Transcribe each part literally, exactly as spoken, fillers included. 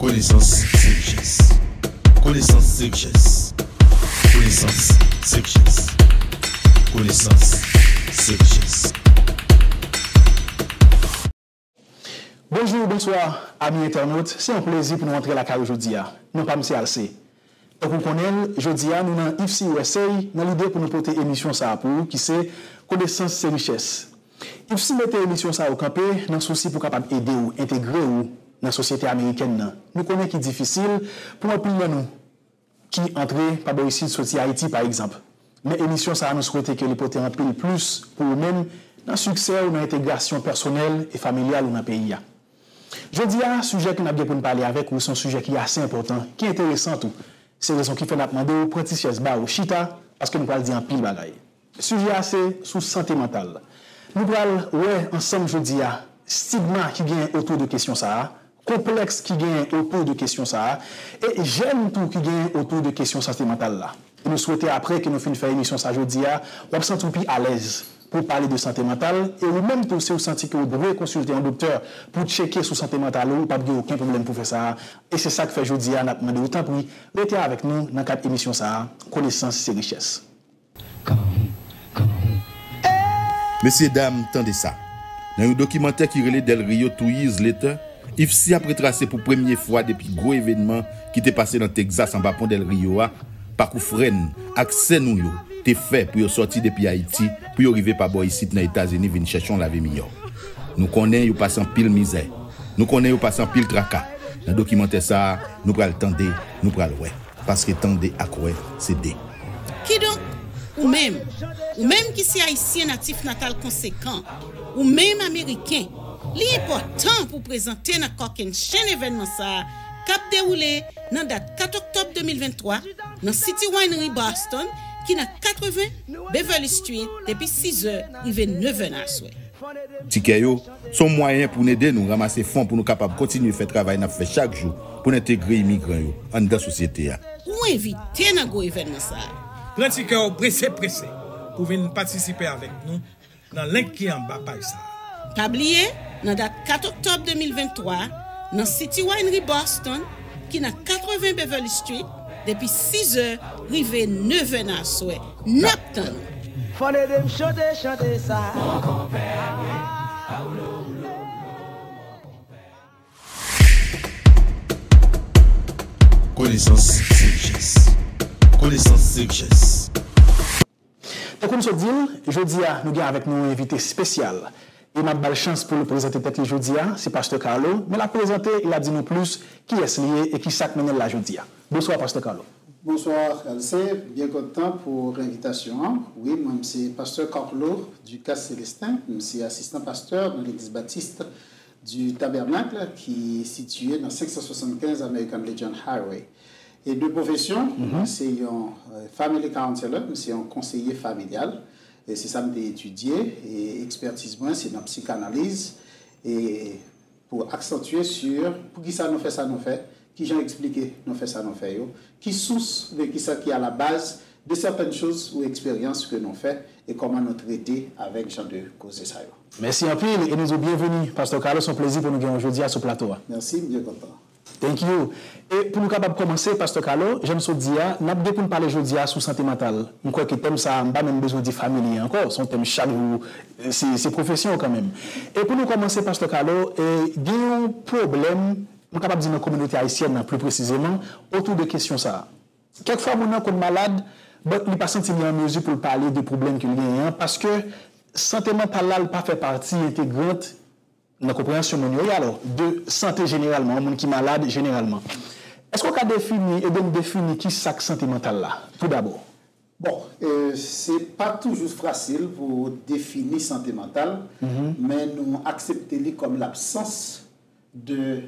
Konesans se richès. Konesans se richès. Konesans se richès. Konesans se richès. Bonjou, bonswa, ami entènot. Se yon plezi pou nou antre lakay ou jodi a. Non pa m se Alcé. Tankou w konnen l, jodi a nou nan I F C U S A nan lide pou nou pote emisyon sa a pou ou ki se Konesans se richès. I F C U mete emisyon sa yo kanpe nan sousi pou kapab ede w entegre w nan sosyete amerikèn nan. Nou konnen ki difisil pou anpil nan nou ki antre pa bò isit soti Ayiti, pa egzanp. Men emisyon sa a, nou swete ke li pote anpil plis pou ou menm nan siksè w nan entegrasyon pèsonèl e familyal ou nan peyi a. Jodi a, sijè ke n ap gen pou n pale avèk ou se yon sijè ki ase enpòtan, ki enteresan tou. Se rezon ki fè n ap mande w pran ti chèz ba ou chita, paske nou pral di anpil bagay. Sijè a se sou sante mantal. Nou pral wè ansanm jodi a stigma ki genyen otou de kesyon sa a, konplèks ki genyen otou de kesyon sa a, e jèn tou ki genyen otou de kesyon sante mantal la. E nou swete apre ke nou fin fè emisyon sa jodi a, w ap santi w pi alèz pou w pale de sante mantal, e ou menm tou, si w santi ke w dwe konsilte yon doktè pou tcheke sou sante mantal ou, ou p ap gen okenn pwoblèm pou fè sa a. E se sa k fè jodi a, n ap mande w, tanpri, rete avèk nou nan kad emisyon sa a, Konesans se richès. Mesye dam, tande sa. Nan yon dokimantè ki rele Del Rio to Years Later, I F C ap retrase pou premye fwa depi gwo evènman ki te pase nan Texas anba pon Del Rio a, pakou frè n ak sè nou yo te fè pou yo sòti depi Ayiti, pou yo rive pa bò isit nan Etazini vin chèche yon lavi miyò. Nou konnen yo pase anpil mizè. Nou konnen yo pase anpil traka. Nan dokimantè sa a, nou pral tande, nou pral wè. Paske tande ak wè, se de. Kidonk, ou menm, ou menm ki se Ayisyen natif natal konsekan, ou menm Ameriken, li enpòtan pou w prezante nan kòkennchenn evènman sa a k ap dewoule nan dat kat oktòb de mil venntwa nan City Winery Boston ki nan katreven Beverly Street depi sizè rive nevè nan aswè. Tikè yo se yon mwayen pou n ede nou ranmase fon pou nou kapab kontinye fè travay n ap fè chak jou pou n entegre imigran yo anndan sosyete a. Ou envite nan gwo evènman sa a. Pran tikè w prese prese pou w vin patisipe avèk nou nan link ki anba paj sa a. Pa bliye, nan dat kat oktòb de mil venntwa, nan City Winery Boston, ki nan katreven Beverly Street, depi sizè rive nevè nan aswè. N ap tann ou! Fò n ede m chante, chante sa. Konesans se richès. Konesans se richès. Tankou m sot di l, jodi a, nou gen avèk nou yon envite espesyal. E m ap ba l chans pou l prezante tèt li jodi a, se Pastè Carlo, men l ap prezante, l ap di nou plis kiyès li ye e kisa k mennen l la jodi a. Bonswa, Pastè Carlo. Bonswa, Alcé. Byen kontan pou envitasyon an. Wi, mwen, m se Pastè Carlo Ducasse Célestin. M se asistan pastè nan Legliz Batis du Tabernacle, ki sitiye nan senk san swasannkenz American Legion Highway. E de pwofesyon, mwen se yon, euh, family counselor, mwen se yon konseye familyal. E se sa m te etidye. E ekspètiz mwen, se nan psikanaliz. E pou aksantye sur poukisa nou fè sa nou fè, kijan eksplike nou fè sa nou fè yo, ki sous oubyen kisa ki a la baz de certaines choses ou expériences que nou fè, e kòman nou trete avèk jan de koze sa yo. Mèsi anpil e nou di w byenveni, Pastè Carlo. Se yon plezi pou nou gen w jodi a sou plato a. Mèsi, m byen kontan. Thank you. E pou nou kapab kòmanse, Pastè Carlo, jan m sot di a, n ap gen pou n pale jodi a sou sante mantal. M kwè ke tèm sa a, m pa menm bezwen di fami li ye ankò, se yon tèm chak jou, se, se pwofesyon w kanmenm. E pou nou kòmanse, Pastè Carlo, e, gen yon pwoblèm, m kapab di nan kominote ayisyèn nan pli presizeman, otou de kesyon sa a. Kèk fwa moun nan konn malad, but li pa santi li an mezi pou l pale de pwoblèm ke l genyen an, paske sante mantal la, li pa fè pati entegrant nan konpreyansyon moun yo. E alò, de sante jeneralman, yon moun ki malad jeneralman. Èske w ka defini, ede m defini kisa k sante mantal la, tou dabò? Bon, e, se pa toujou fasil pou defini sante mantal, men nou aksepte li kòm labsans de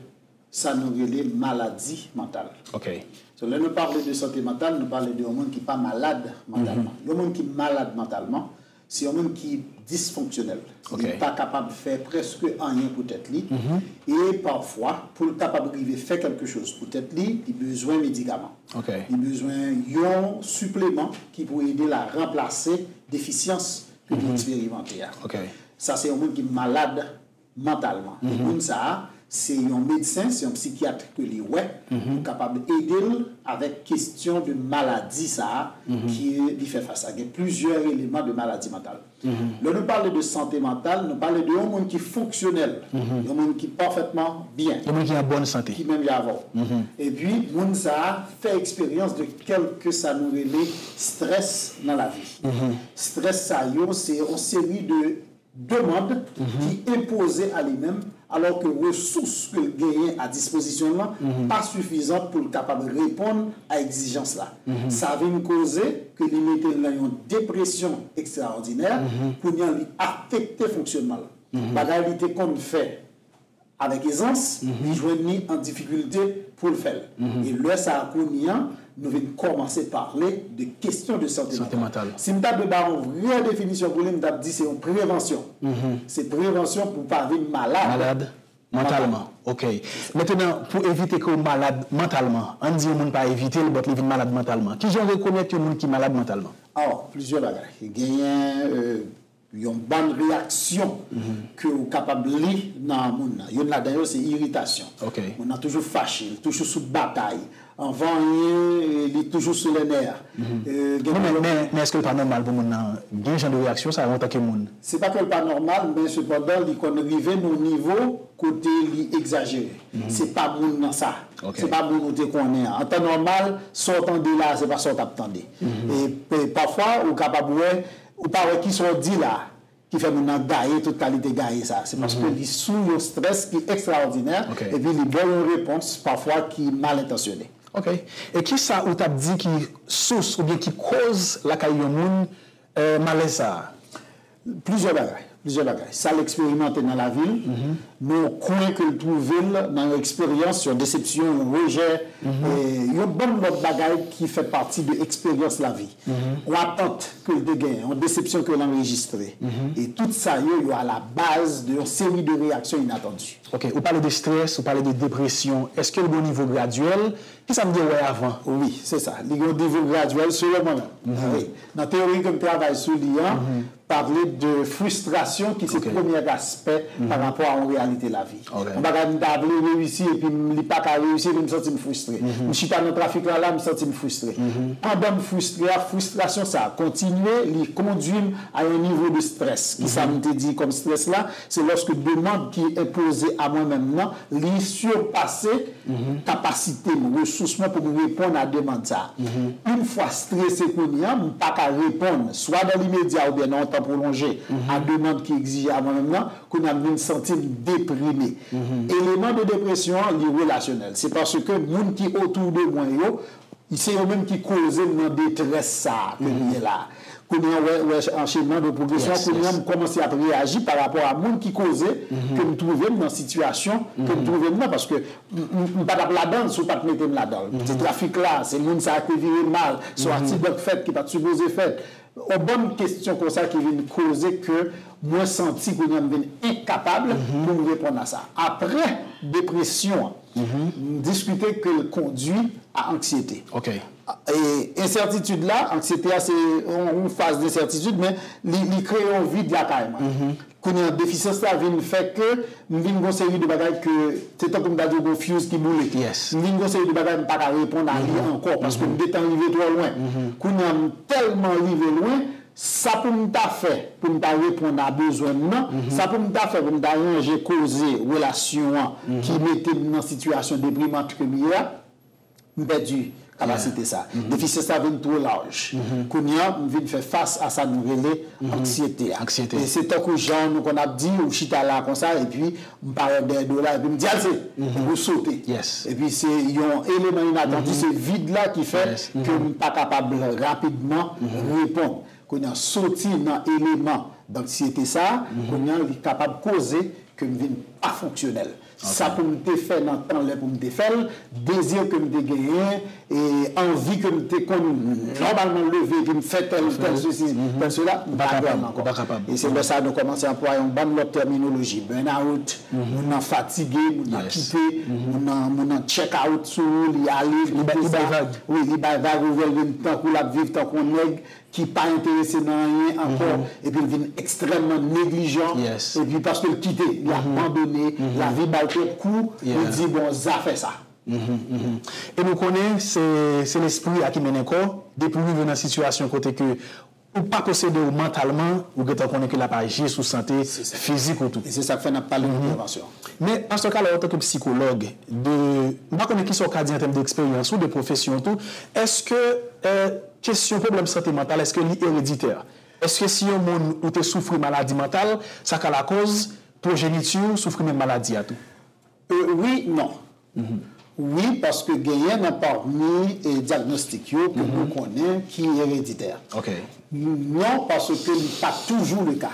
sa nou rele maladi mantal. Ok. So, lè nou pale de sante mantal, nou pale de yon moun ki pa malad mantalman. Yon moun ki malad mantalman, se yon moun ki disfonksyonèl. Li pa kapab fè prèske anyen pou tèt li. E pafwa, pou l kapab rive fè kèlke choz pou tèt li, li bezwen medikaman. Li bezwen yon sipleman ki pou ede l a ranplase defisyans ke li eksperimante a. Sa se yon moun ki malad mantalman. E moun sa a, Se yon medsen, se yon psikyat ke li wè, pou kapab ede l avèk kesyon de maladi sa a ki li fè fas a. Gen plizyè eleman de maladi mantal. Lè nou pale de sante mantal, nou pale de yon moun ki fonksyonèl, yon moun ki pafètman byen, Yon moun ki an bòn sante. ki menm jan avè w. Epi, moun sa a fè eksperyans de kèlke sa nou rele strès nan lavi. Strès sa yo, se yon seri de demann ki enpoze a li menm, alò ke resous ke l genyen a dispozisyon l lan pa sifizan pou l kapab reponn a egzijans la. Sa vin koze ke li mete l nan yon depresyon ekstraòdinè, kounye a li afekte fonksyonman l. Bagay li te konn fè avèk ezans, li jwenn li an difikilte pou l fè l. E lè sa a kounye a, nou vin kòmanse pale de kesyon de sante Sante mantal. mantal. Si m ta dwe ba yon vrè definisyon pou li, m t ap di se yon prevansyon. Se prevansyon pou pa vin malad. Malad mantalman. Ok. Mentnan, pou evite ke w malad mantalman, ann di yon moun pa evite l, but li vin malad mantalman. Kijan w rekonèt yon moun ki malad mantalman? Alò, plizyè bagay. Genyen, euh, yon bann reyaksyon ke w kapab li nan moun nan. Youn ladan yo se iritasyon. Ok. Moun nan toujou fache, li toujou sou batay. Anvan anyen, li toujou sou lè nè. Euh, gen Non, men, men, men èske l pa nòmal pou moun nan gen jan de reyaksyon sa yo antanke moun? Se pa ke l pa nòmal, men sepandan, li konn rive nan yon nivo kote li egzajere. Se pa moun nan sa. Ok. Se pa moun ou te konnen an. An tan nòmal, sa w tande la, se pa sa w t ap tande. E, e pafwa, ou kapab wè, ou pa wè kisa w di la, ki fè moun nan gaye tout kalite gaye sa. Se paske li sou yon strès ki ekstraòdinè, Ok. epi li ba w yon repons pafwa ki mal entansyone. Ok. E kisa ou t ap di ki sous oubyen ki koz lakay yon moun, euh, malèz sa a? Plizyè bagay, plizyè bagay. Sa l eksperimante nan lavi l, nan yon kwen ke l twouve l, nan yon eksperyans, yon desepsyon, yon rejè, e yon bann lòt bagay ki fè pati de eksperyans lavi. Yon atant ke l te genyen, yon desepsyon ke l anrejistre. E tout sa yo, yo a la baz de yon seri de reyaksyon inatandi. Ok, ou pale de strès, ou pale de depresyon. Èske l gen yon nivo gradyèl? Kisa m te wè avan? Wi, se sa. Li gen yon nivo gradyèl selon mwen menm. Wi. Nan teyori ke m travay sou li an, pale de fristrasyon ki se Ok. premye aspè pa rapò a yon reyalite lavi. Ok. Yon bagay m ta vle reyisi epi m, li pa ka reyisi epi m santi m fristre. M chita nan trafik la, la, m santi m fristre. Pandan m fristre a, fristrasyon sa a kontinye, li kondwi m a yon nivo de strès. Kisa m te di kòm strès la? Se lòske demann ki enpoze a mwen menm nan, li sipase kapasite m, resous mwen pou m reponn a demann sa a. Yon fwa strese kounye a, m pa ka reponn, swa dan limedya oubyen nan yon tan pwolonje, a demann ki egzije a mwen menm nan, kounye a m vin santi m deprime. Eleman de depresyon an, li relasyonèl. Se paske moun ki otou de mwen yo, se yo menm ki koze m nan detrès sa a ke m ye la. Kounye a, wè, wè anchenman de pwogresyon, Yes, kounye a yes. m kòmanse ap reyaji pa rapò a moun ki koze ke m twouve m nan sitiyasyon ke m twouve m nan, paske m, m, m pa t ap ladan l si w pa t mete m ladan l. Se trafik la, se moun sa a ki vire mal, se yon aksidan k fèt ki pa t sipoze fèt. Yon bann kesyon konsa ki vin koze ke mwen santi kounye a m vin enkapab pou m reponn a sa. Apre depresyon an, m diskite ke l kondwi a anksyete. Ok. E ensètitid la, anksiyete a se yon, yon faz de ensètitid, men li, li kreye yon vid lakay mwen. Kounye a, defisyans la vin fè ke m vin gon seri de bagay ke, se tankou m ta di w gon fuse ki boule. Yes. M vin gon seri de bagay m pa ka reponn a li ankò, paske m gentan rive twò lwen. Kounye a, m tèlman rive lwen, sa pou m ta fè, pou m ta reponn a bezwen m nan, sa pou m ta fè, pou m ta ranje koze relasyon an ki mete m nan sitiyasyon deprimant ke m ye a, m pèdi kapasite sa. Defisyans la vin twò laj. Kounye a, m vin fè fas a sa nou rele anksiyete a. Anksiyete. E se tankou jan nou konn ap di, ou chita la konsa, epi m parèt dèyè do la, epi m di, "Alse!" Epi ou sote. Yes. Epi se yon eleman inatandi, se vid la ki fè Yes. ke m pa kapab rapidman reponn. Kounye a, soti nan eleman danksiyete sa a, kounye a, li kapab koze ke m vin pa fonksyonèl. Sa pou m te fè nan tan lè pou m te fè l, dezi ke m te genyen, e anvi ke m te konn nòmalman leve epi m fè tèl, tèl sesi, tèl sela, m pa gen l ankò. E se lè sa a nou kòmanse anplwaye yon bann lòt tèminoloji, burn out, moun nan fatige, moun nan Yes. kite, moun nan, moun nan check out sou ou, li ale, Li bay, kite li bay sa. vag. Wi, li bay vag, ou wè l vin tankou l ap viv tankou yon nèg ki pa enterese nan anyen ankò, epi l vin ekstrèmman neglijan, epi paske l kite, li abandone, lavi ba l twòp kou, li di, bon, zafè sa. E nou konnen se se lespri a ki mennen kò, depi w rive nan sitiyasyon kote ke ou pa posede w mantalman, ou gentan konnen ke l ap aji sou sante fizik ou tou. E se sa k fè n ap pale de prevansyon. Men, Pastè Calor, antanke sikològ, de, m pa konnen kisa w ka di an tèm de eksperyans ou, de pwofesyon w tou, èske kesyon pwoblèm sante mantal, èske li ereditè? Èske si yon moun ou te soufri maladi mantal, sa ka lakòz pwojeniti w soufri menm maladi a tou? Wi, non. Wi, paske genyen nan pami dyagnostik yo ke nou konnen ki ereditè. Non, paske li pa toujou le ka.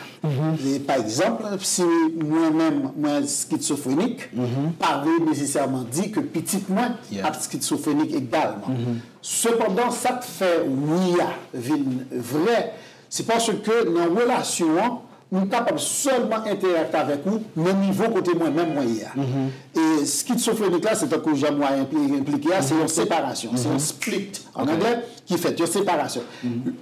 Pa egzanp, si mwen menm mwen skitsofrenik, pa vle nesesèman di ke pitit mwen ap skitsofrenik egalman. Sepandan, sa k fè wi a vin vrè, se paske nan relasyon an, m kapab sèlman enterakte avèk ou nan nivo kote mwen menm mwen ye a. E skitsofrenik la, se tankou jan mwa enplike a, se yon separasyon, se yon split an anglè ki fèt, yon separasyon.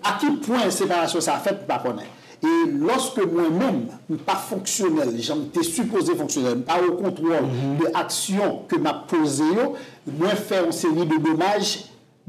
A ki pwen separasyon sa a fèt, m pa konnen. E lòske mwen menm, m pa fonksyonèl jan m te sipoze fonksyonèl, m pa o kontwòl de aksyon ke m ap poze yo, mwen fè yon seri de domaj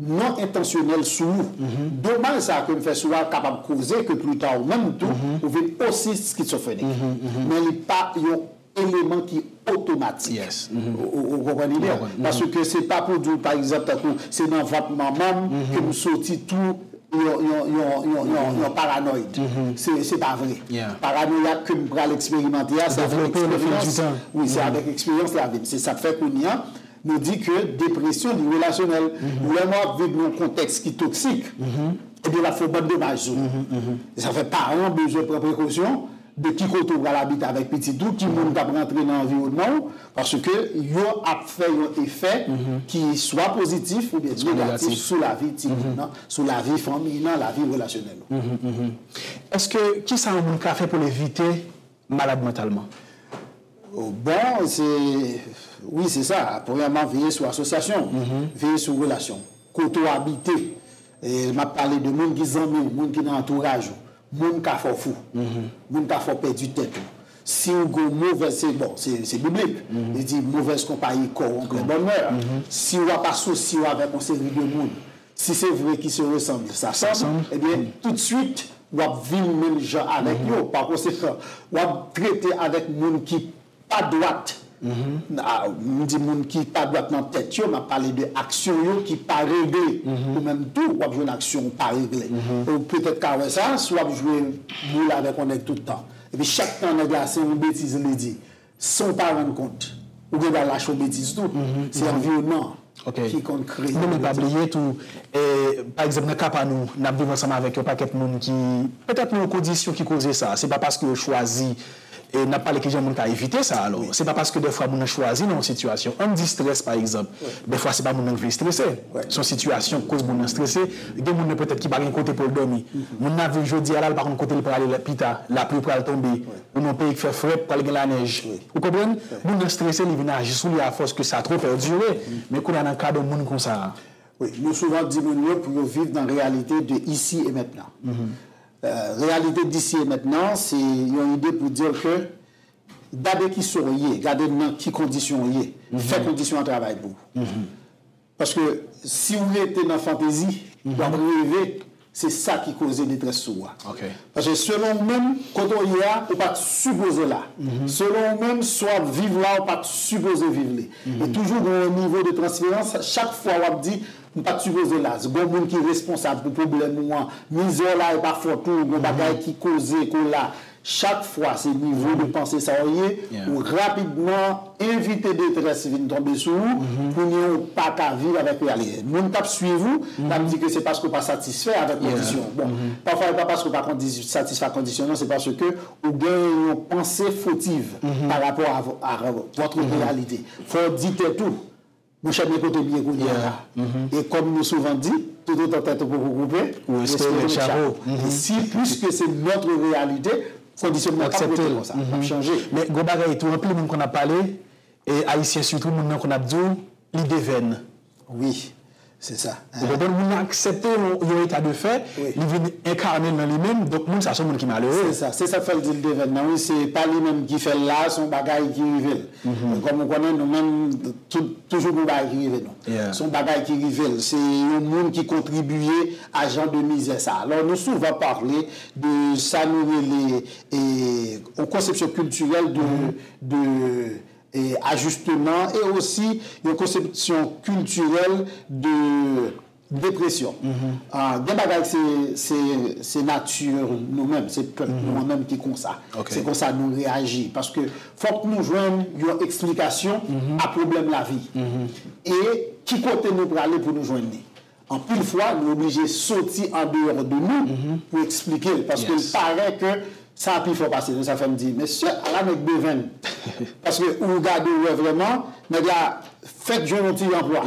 non entansyonèl sou ou. Domaj sa a ke m fè sou ou a kapab koze ke plita ou menm tou, ou vin osi skitsofrenik. Men li pa yon eleman ki otomatik. Ou konprann lide a? Paske se pa pou di w, pa egzanp, tankou se nan vant manman m ke m soti tou yon, yon, yon, yon, yon, yon paranòyd. Se, se pa vre. Paranoya ke m pral eksperimante a, se avèk eksperyans. Wi, se avèk eksperyans la vin. Se sa k fè kounye a, nou di ke depresyon li relasyonèl. Lè w ap viv nan yon kontèks ki toksik, ebyen l ap fè w bann domaj sou ou. Sa fè paran bezwen pran prekosyon de ki kote w pral abite avèk pitit ou, ki moun k ap rantre nan anviwònman w, paske yo ap fè yon efè ki swa pozitif oubyen negatif sou lavi timoun nan, sou lavi fanmi nan, lavi relasyonèl ou. Èske, kisa yon moun ka fè pou l evite malad mantalman? Bon, se, wi, se sa. Premyèman, veye sou asosyasyon w, veye sou relasyon w. Kote w abite, e, m ap pale de moun ki zanmi w, moun ki nan antouraj ou, moun ka fè w fou, moun ka fè w pèdi tèt ou. Si w gen yon movèz, se, bon, se, se biblik, li di, mauvaise compagnie corrompt les bonnes mœurs. Si w ap asosye w avèk yon seri de moun, si se vre ki se ressemble, sa sanble, ebyen, toutswit, w ap vin menm jan avèk yo. Pa konsekan, w ap trete avèk moun ki pa dwat. M di moun ki pa dwat nan tèt yo, m ap pale de aksyon yo ki pa regle. Ou menm tou, w ap jwenn aksyon w pa regle. Ou petèt ka wè sa, si w ap jwe boul avèk yon nèg tout tan. Epi chak tan nèg la se yon betiz li di. San w pa rann kont, ou gen dwa lache yon betiz tou. Se anviwònman an ki konn kreye. Non, men pa bliye tou, e, pa egzanp, nan ka pa nou, n ap viv ansanm avèk yon pakèt moun ki, petèt nan yon kondisyon ki koze sa. Se pa paske yo chwazi, e, n ap pale kijan moun ka evite sa, alò. Se pa paske dèfwa moun nan chwazi nan yon sitiyasyon, ann di strès, pa egzanp. Dèfwa, se pa moun nan ki vle strese. Se yon sitiyasyon k koz moun nan strese. Gen moun nan petèt ki pa gen kote pou l dòmi. Moun nan ap viv jodi a la, l pa konn kote l prale pita, lapli pral tonbe. Ou nan yon peyi k fè frèt, pral gen lanèj. Ou konprann? Moun nan strese, li vin aji sou li afòs ke sa twò pèdire. Men kounye a nan kad yon moun konsa a. Wi, nou souvan di moun yo pou yo viv nan reyalite de ici et maintenant. Euh, reyalite d'ici et maintenant, se yon ide pou di ke gade kisa w ye, gade nan ki kondisyon w ye, fè kondisyon an travay pou ou. Paske si w rete nan fantezi, w ap reve, se sa ki koze detrès sou ou a. Paske selon ou menm, kote w ye a, ou pa t sipoze la. Selon ou menm, sa w ap viv la, ou pa t sipoze viv li. E toujou gen yon nivo de transferans, chak fwa w ap di, m pa t sipoze la. Gen yon moun ki responsab pou pwoblèm ou an, mizè w la e pa fòt ou, gen yon bagay ki koze ke w la. Chak fwa se nivo de panse sa w ye, ou rapidman envite detrès vin tonbe sou ou, kounye a ou pa ka viv avèk reyalite. Moun k ap swiv ou, l ap di ke se paske w pa satisfè avèk kondisyon w. Bon, pafwa e pa paske w pa kondi- satisfè ak kondisyon, non, se paske ou gen yon panse fotiv pa rapò a, a votre réalité. Fò w di tèt ou, Monchè, men kote m ye kounye a la. E kòm nou souvan di, toutotan tèt ou poko koupe, ou espere met chapo. E si, puiske se notre réalité, kondisyonman p ap rete konsa, l ap chanje. Men gon bagay tou, anpil moun konn ap pale, e Ayisyen sitou, moun nan konn ap di w, li devèn. Wi. Se sa. Ou konprann? Moun nan aksepte yon, yon eta de fè, li vin enkane l nan li menm, donk moun sa se yon moun ki malere. Se sa, se sa k fè l di l te vin nan, wi, se pa li menm ki fè l la, se yon bagay ki rive l. Kòm ou konnen, nou menm, tout, toujou gen yon bagay ki rive nou. Se yon bagay ki rive l, se yon moun ki kontribiye a jan de mizè sa. Alò, nou souvan pale de sa nou rele, e, yon konsepsyon kiltirèl de, de e, ajisteman e osi yon konsepsyon kiltirèl de depresyon. Ah, gen bagay se, se, se nati nou menm, se pèp nou an menm ki konsa. Se konsa nou reyaji. Paske fòk nou jwenn yon eksplikasyon a pwoblèm lavi. E ki kote nou prale pou nou jwenn li? Anpil fwa, nou oblije soti andeyò de nou pou eksplike l, paske l parèt ke sa pi fò pase nou. Sa fè m di, mesye, ala nèg Bevenn. Paske ou gade, ou wè vrèman, nèg la fèk jwenn yon ti anplwa.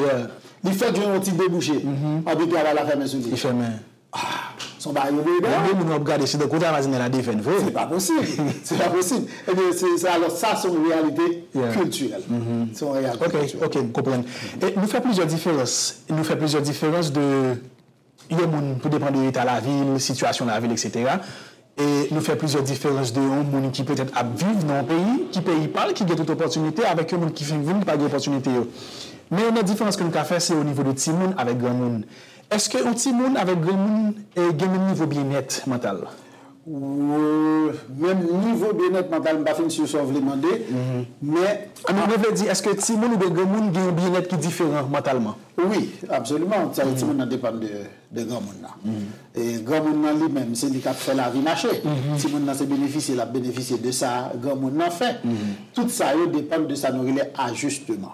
Li fèk jwenn yon ti debouche. Anpi travay la fèmen sou li. Li fèmen. Ah, se yon bagay yo vle. Gen de moun w ap gade, se tankou w ta imajine la Bevenn vre. Se pa posib. Se pa posib. Ebyen, se, se, alò, sa se yon reyalite kiltirèl. Se yon reyalite kiltirèl. Ok, ok, m konprann. E nou fè plizyè diferans. Nou fè plizyè diferans de yon moun, tou depann de eta lavi l, sitiyasyon lavi l, etsetera. E nou fè plizyè diferans de yon moun ki petèt ap viv nan yon peyi, ki peyi pa l, ki gen tout opòtinite, avèk yon moun ki fin vin, ki pa gen opòtinite yo. Men yon lòt diferans ke nou ka fè, se o nivo de timoun avèk granmoun. Èske yon timoun avèk granmoun, e, gen menm nivo byennèt mantal? Ou, menm nivo byennèt mantal, m pa fin si sa w vle mande, men. An, mwen vle di, èske timoun oubyen granmoun gen yon byennèt ki diferan mantalman? Wi, absoliman. Sa, timoun nan depann de, de granmoun nan. E granmoun nan li menm, se li k ap fè lavi mache. Timoun nan se benefisye, l ap benefisye de sa granmoun nan fè. Tout sa yo depann de sa nou rele ajisteman.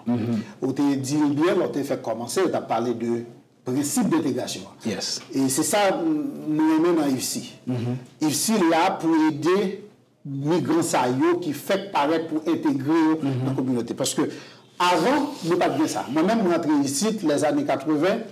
Ou te di l byen, lè w te fèk kòmanse, ou t ap pale de prensip de entegrasyon an. E se sa m, m renmen nan IFSI. IFSI la pou ede migran sa yo ki fèk parèt pou entegre yo nan kominote. Paske avan, nou pa t gen sa. Mwen menm, mwen rantre isit, lèzane katreven,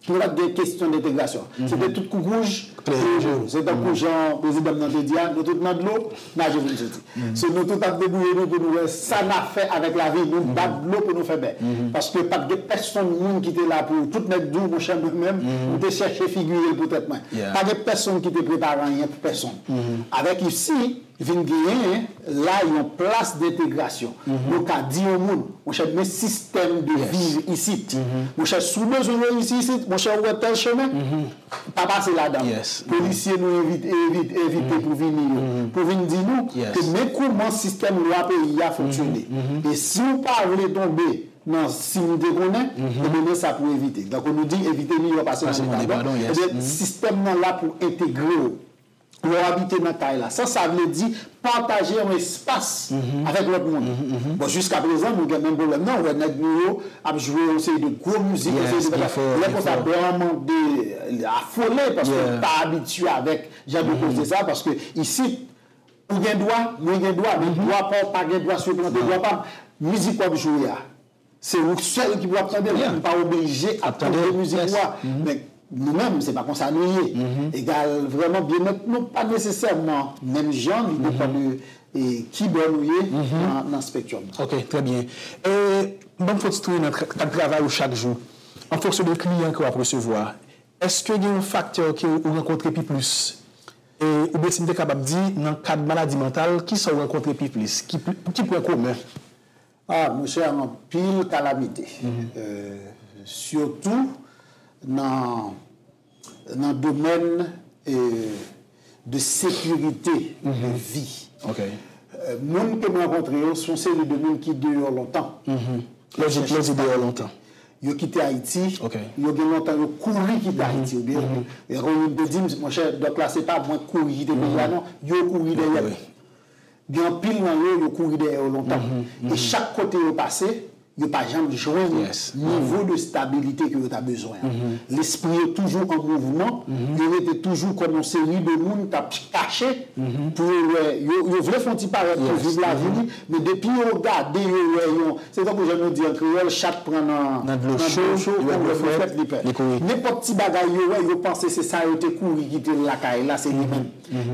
nou pa t gen kesyon de entegrasyon. Se te tout koukouj, klere je w. Se tankou jan prezidan m nan te di a, nou tout nan dlo, naje pou n soti. So, nou tout ap debouye nou pou nou wè sa n a fè avèk lavi nou, bat dlo pou nou fè bè. Paske pa t gen pèsonn moun ki te la pou tout nèg di w, monchè, mwen menm, m te chèche figire l pou tèt mwen. Pa gen pèsonn ki te prepare anyen pou pèsonn. Avèk IFSI, vin genyen la yon plas dentegrasyon. Nou ka di yon moun, monchè, men sistèm de viv isit. Monchè, si w bezwen reyisi isit, monchè, ou wè tèl chemen, pa pase ladan l. Polisye nou envite, envite, envite pou vini yo, pou vin di nou ke men kouman sistèm lwa peyi a fonksyone. E si w pa vle tonbe nan si m te konnen, ebyen men sa pou evite. Tankou nou di, evite miyò pase mande padon. Ebyen, sistèm nan la pou entegre w. Lè w abite nan kay la, sa sa vle di pataje yon espas avèk lòt moun. Bon, jiskaprezan, nou gen menm pwoblèm nan, ou wè nèg nou yo ap jwe yon seri de gwo mizik, yon seri de bagay. Lè konsa, blan an mande afole, paske l pa abitye avèk jan de koze sa, paske isit, ou gen dwa, mwen gen dwa, men dwa pa w pa gen dwa siplante dwa pa m. Mizik w ap jwe a, se ou sèl ki pou ap tande l. M pa oblije ap tande mizik ou a. Men nou menm, se pa konsa nou ye. Egal, vrèman, byennèt nou pa nesesèman menm jan, li depann de, e, ki bò nou ye nan, nan spectrum nan. Ok, trè byen. E, ban m fè yon ti tounen nan tra-, kad travay ou chak jou. An fonksyon de kliyan ke w ap resevwa, èske gen yon faktè ke ou rankontre pi plis? E, oubyen si m te kapab di, nan kad maladi mantal, kisa ou rankontre pi plis? Ki pli, ki pwen komen? Ah, monchè, anpil kalamite. Euh, sitou nan, nan domèn, euh, de sekirite de vi. Euh, moun ke m rankontre yo, se yon seri de moun ki deyò lontan. Lè w di, lè w di deyò lontan. Yo kite Ayiti, yo gen lontan yo kouri kite Ayiti, oubyen, e kon youn te di m, monchè, dòk la, se pa mwen kouri kite peyi a, non, yo kouri dèyè m. Gen anpil nan yo, yo kouri dèyè yo lontan. E chak kote yo pase, yo pa janm jwenn nivo de stabilite ke yo ta bezwen an. Lespri yo toujou an mouvman, yo rete toujou kòm yon seri de moun k ap kache pou yo wè, yo, yo vle fè yon ti parèt pou viv lavi li, men depi yo gade, yo wè yon, se tankou jan nou di an kreyòl, chat pran nan, nan dlo cho, ou wè dlo frèt, li pè. Nenpòt ti bagay yo wè, yo panse se sa yo te kouri kite lakay la, se li menm.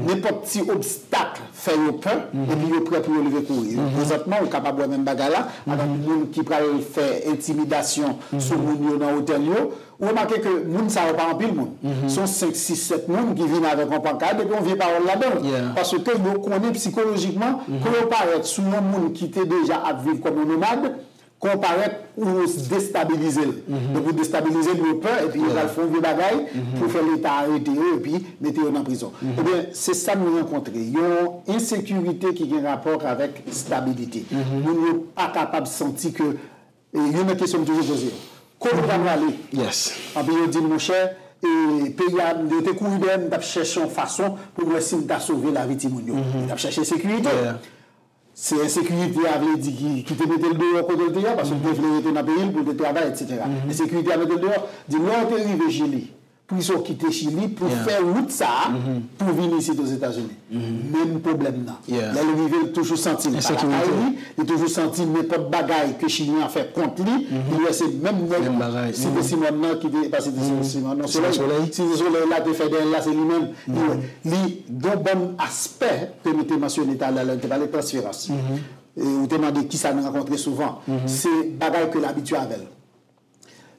Nenpòt ti obstak fè yo pè, epi yo prè pou yo leve kouri. Prezantman, ou kapab wè menm bagay la avèk moun ki pral fè entimidasyon sou moun yo nan otèl yo. Ou remake ke moun sa yo pa anpil moun. Se yon senk, sis, sèt moun ki vin avèk yon pankad epi yon vye pawòl ladan l. Paske yo konnen sikolojikman, ke yo parèt sou yon moun ki te deja ap viv kòm yon nomad, ke w parèt, ou destabilize l. Donk, ou destabilize l, yo pè, epi yo pral fè yon vye bagay pou fè Leta arete yo epi mete yo nan prizon. Ebyen, se sa nou rankontre. Yon ensekirite ki gen rapò avèk estabilite. Moun yo pa kapab santi ke, e, youn nan kesyon m toujou poze yo. Kote w ta prale? Anpil yo di m, monchè, e, peyi a, yo te kouri dèyè m, m t ap chèche yon fason pou m wè si m ta sove lavi timoun yo. Yo t ap chèche sekirite. Se ensekirite a vle di ki, ki te mete l deyò kote l te ye a, paske l te vle rete nan peyi l pou l te travay, etsetera. Ensekirite a mete l deyò. Di lè w te rive Chili, pou sa w kite Chili pou fè wout sa a pou vin isit Ozetazini. Menm pwoblèm nan. Lè l rive, l toujou santi l pa lakay li, li toujou santi nenpòt bagay ke Chilyen an fè kont li, li wè se menm nèg Site Simòn nan ki te, pa Site Simòn, non, Solèy. Site Solèy la te fè dèyè l la, se li menm. Li wè, li gon bann aspè ke nou te mansyone talè lè n te pale transferans. E ou te mande kisa n rankontre souvan. Se bagay ke l abitye avè l.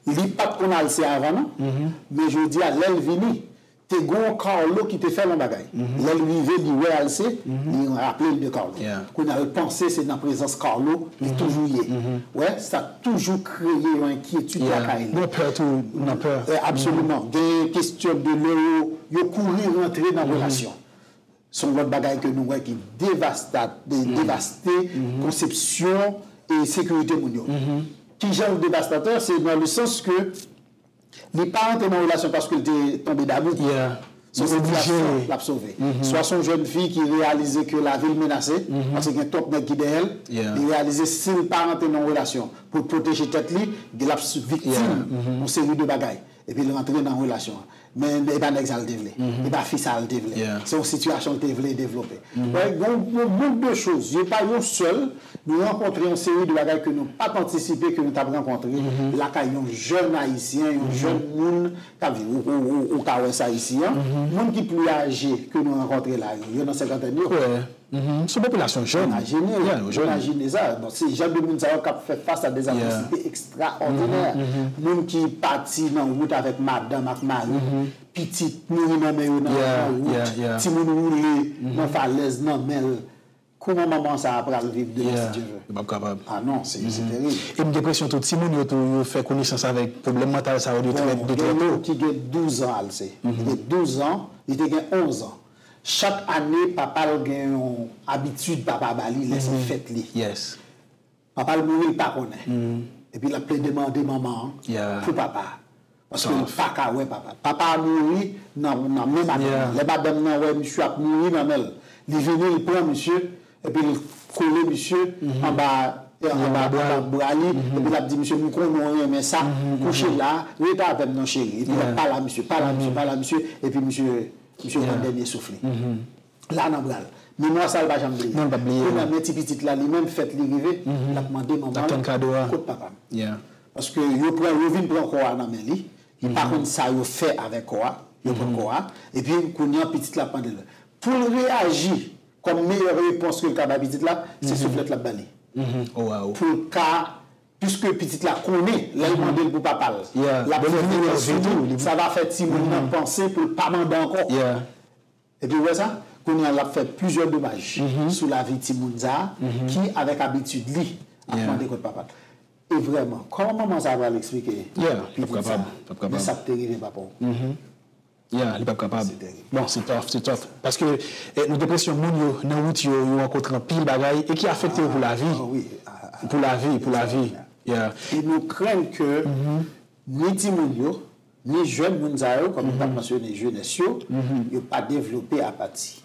Li pa t konn al se avan non, men jodi a, lè l vini, te gon Carlo ki te fè l yon bagay. Lè l rive, li wè Alcé, li raple l de Carlo. Kounye a, l panse se nan prezans Carlo li toujou ye. Wè, sa toujou kreye yon enkyetid lakay li. Gon pè tou, nan pè. Absoliman. Gen kesyon de lè yo, yo kouri rantre nan relasyon. Se yon lòt bagay ke nou wè ki devasta-, de-, devaste konsepsyon e sekirite moun yo. Kijan l devastatè? Se nan le sans ke li pa rantre nan relasyon paske l te tonbe damou. Se yon sitiyasyon l ap sove. Swa se yon jèn fi ki reyalize ke lavi l menase, paske gen twòp nèg ki dèyè l, li reyalize si l pa rantre nan yon relasyon pou l pwoteje tèt li, l ap viktim yon seri de bagay. Epi l rantre nan relasyon an. Men e pa nèg sa l te vle. E pa fi sa l te vle. Se yon sitiyasyon l te vle devlope. Wè, gon, gon bout de choz. Yo pa yon sèl. Nou rankontre yon seri de bagay ke nou pa t antisipe ke nou t ap rankontre lakay yon jèn Ayisyen, yon jèn moun k ap viv. Ou, ou, ou, ou ka wè sa isi a. Moun ki pli aje ke nou rankontre la, yo, yo nan senkantèn yo. Se yon popilasyon jèn. Imajine, imajine sa. Bon, se jan de moun sa yo k ap fè fas a de advèsite ekstraòdinè. Moun ki pati nan wout avèk madanm ak mari, pitit mouri nan men yo nan, nan wout, timoun woule nan falèz nan men l. Kòman manman sa a pral viv demen, si Dye vle? Yo p ap kapab. Ah non, se, se terib. E m gen enpresyon tou, timoun yo tou, yo fè konesans avèk pwoblèm mantal sa yo de trè, de trè to. Bon, gen youn ki gen douz an, Alcé. Li gen douz an, li te gen onz an. Chak ane, papa l gen yon abitid papa ba li lè se fèt li. Papa l mouri, l pa konnen. Epi l ap plede mande manman an pou papa a. Paske l pa ka wè papa l. Papa a mouri nan, nan men madanm nan. Lè madanm nan wè misye ap mouri nan men l, li vini, li pran misye, epi l kole misye anba, anba, anba bra li, epi l ap di misye, "M konnen w renmen sa, kouche la, rete avè m non, cheri." Epi l ap pale a misye, pale a misye, pale a misye, epi misye, misye pran dènye souf li. La nan bra l. Memwa sa a, l pa janm bliye. Non, l p ap bliye. Kounye a, men ti pitit la, li menm, fèt li rive, l ap mande manman l, "Kot papa m?" Paske yo pran, yo vin pran kò a nan men li, li pa konn sa yo fè avèk kò a, yo pran kò a, epi kounye a, pitit la ap mande l. Pou l reyaji, kòm meyè repons ke l ka bay pitit la, se souflèt l ap ba li. Pou l ka, piske pitit la konnen, lè l mande l pou papa l, l ap fè vini sou li, sa va fè timoun nan panse pou l pa mande ankò. Epi ou wè sa, kounye a l ap fè plizyè domaj sou lavi timoun sa a, ki avèk abitid li ap mande kot papa l. E vrèman, kòman manman sa a pral eksplike pitit sa a, men sa k te rive papa w? Ya, li p ap kapab. Se terib. Bon, se tough, se tough. Paske, eh, nou gen enpresyon moun yo, nan wout yo, yo rankontre anpil bagay e ki afekte yo pou lavi. Ah, ah, wi. Ah, ah, pou lavi, pou lavi. Ya. E nou krenn ke ni timoun yo, ni jèn moun sa yo, kòm nou t ap mansyone jenès yo, yo pa devlope apati.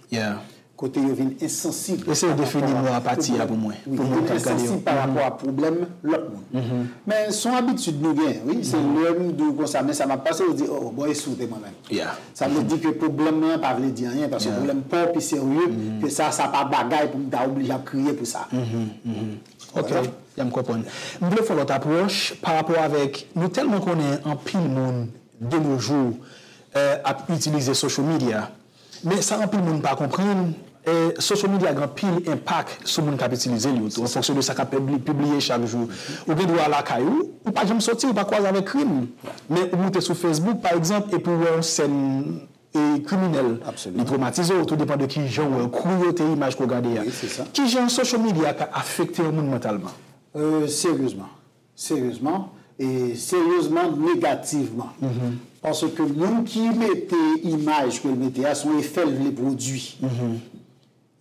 Kote yo vin ensansib. Eseye defini mo apati a pou mwen, pou moun k ap gade yo. Yo vin ensansib pa rapò a pwoblèm lòt moun. Men se yon abitid nou genyen, wi. Se lè m di w konsa, men sa m ap pase, yo di, "Oh, bon, e si w te mwen menm?" Sa vle di ke pwoblèm nan pa vle di anyen, paske pwoblèm pa w pi serye ke sa, sa pa bagay pou m ta oblije ap kriye pou sa. Ok, ya m konprann. M vle fè yon lòt apwòch pa rapò avèk, nou tèlman konnen anpil moun de nos jours, euh, ap itilize social media. Men sa anpil moun pa konprann, E, social media gen anpil enpak sou moun k ap itilize l yo tou, an fonksyon de sa k ap pibli- pibliye chak jou. Ou gen dwa lakay ou, ou pa janm soti, ou pa kwaze avèk krim. Men ou moute sou Facebook, pa egzanp, epi ou wè yon sèn e, kriminèl. Li twomatize w, tou depann de ki jan w wè l, kriyete imaj ke w gade a. Ki jan social media ka afekte yon moun mantalman? Seryezman. Seryezman. E seryezman negativman. Paske moun ki mete imaj ke l mete a, se yon efè l vle pwodui.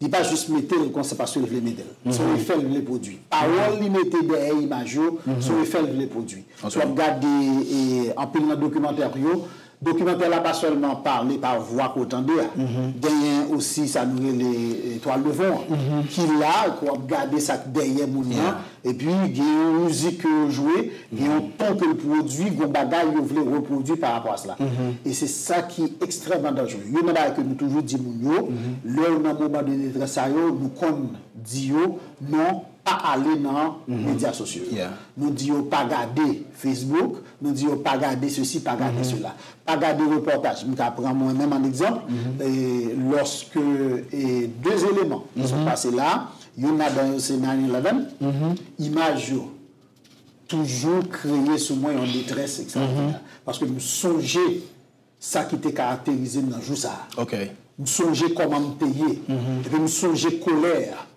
Li pa jis mete l konsa paske l vle mete l. Se yon efè l vle pwodui. Pawòl li mete dèyè imaj yo, se yon efè l vle pwodui. Si w ap gade e, anpil nan dokimantè yo, dokimantè la pa sèlman pale pa vwa ke w tande a. Genyen osi sa nou rele e, twal de fon an, ki la, ke w ap gade sa k dèyè moun nan, epi gen yon mizik ke yo jwe, gen yon ton ke l pwodui, gen yon bagay yo vle repwodui pa rapò a sela. E se sa ki ekstrèmman danjere. Youn nan bagay ke nou toujou di moun yo, lè w nan moman de detrès sa yo, nou konn di yo, non, pa ale nan medya sosyo yo. Nou di yo pa gade Facebook, nou di yo pa gade sesi, pa gade sela. Pa gade repòtaj. M ka pran mwen menm an egzanp, e, lòske e, de eleman ki sot pase la, youn ladan yo se nine eleven, imaj yo toujou kreye sou mwen yon detrès ekstraòdinè. Paske m sonje sa ki te karakterize m nan jou sa a. M sonje kòman m te ye. Epi m sonje kolè a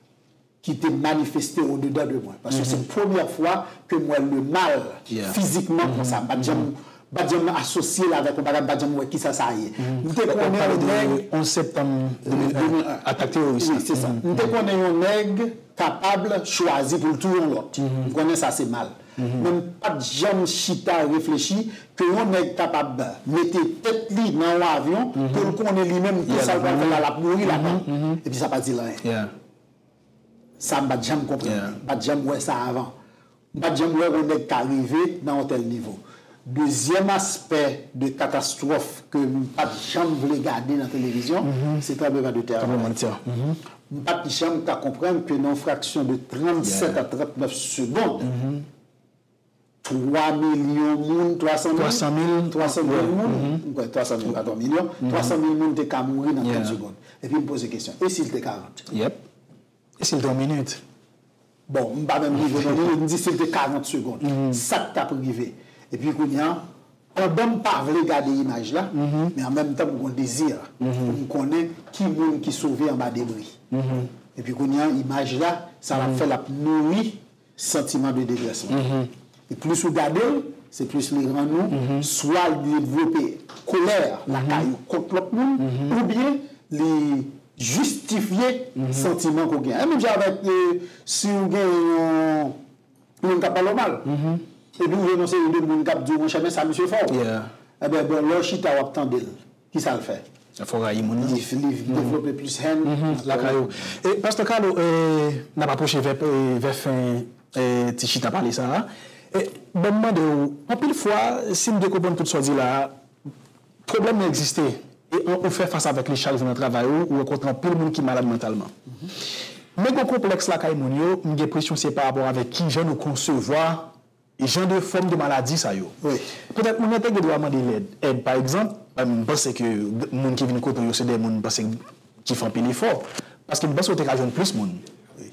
ki te manifeste odedan de mwen. Paske se premyè fwa ke m wè lemal fizikman konsa. M pa t janm, m pa t janm asosye l avèk yon bagay, m pa t janm wè kisa sa ye. M te konnen yon nèg. Onz septanm de mil en, atak teworis la. Wi, se sa. M te konnen yon nèg kapab chwazi pou l touye yon lòt. M konnen sa se mal. Men m pa t janm chita reflechi ke yon nèg kapab mete tèt li nan yon avyon pou l konnen li menm tou sa l pral fè la, l ap mouri ladan. Epi sa pa di l anyen. Sa m pa t janm konprann li. M pa t janm wè sa avan. M pa t janm wè yon nèg ka rive nan yon tèl nivo. Dezyèm aspè de katastwòf ke m pa t janm vle gade nan televizyon, se tranblemanntè a. M pa t janm ka konprann ke nan yon fraksyon de trannsèt a trannèf segonn, twa milyon moun, twa san mil, twa san mil moun, m kwè twa san mil, pa twa milyon, twa san mil moun te ka mouri nan trant segonn. Epi m poze kesyon, e si l te karant? E si l te yon minit? Bon, m pa menm rive nan minit, m di si l te karant segonn, sa k t ap rive? Epi kounye a, pandan m pa vle gade imaj la, men an menm tan m gen yon dezi pou m konnen ki moun ki sove anba debri. Epi kounye a, imaj la, sa l ap fè, l ap nouri santiman de detrès mwen. E plis ou gade l, se plis li rann ou, swa li devlope kolè lakay ou kont lòt moun, oubyen li jistifye santiman ke w gen. E menm jan avèk e, si w gen yon moun k ap pale w mal, epi w jwenn yon seri de moun k ap di w, monchè, men sa misye fè w. Ebyen, bon, lè w chita w ap tande l, kisa l fè? Sa fè w rayi moun nan. Li, li devlope plis hèn lakay ou. E, Pastè Carlo, e, n ap apwoche vè, e, vè fen e, ti chita pale sa a. E, ban m mande w, anpil fwa, si m byen konprann tout sa w di la a, pwoblèm nan egziste. E an, ou fè fas avèk li chak jou nan travay ou, ou rankontre anpil moun ki malad mantalman. Men gen konplèks lakay moun yo, m gen enpresyon se pa rapò avèk kijan nou konsevwa jan de fòm de maladi sa yo. Petèt moun nan te gen dwa mande lèd, èd, pa egzanp, m panse ke moun ki vin kote w yo se de moun m panse ki fè anpil efò. Paske m panse w te ka jwenn plis moun.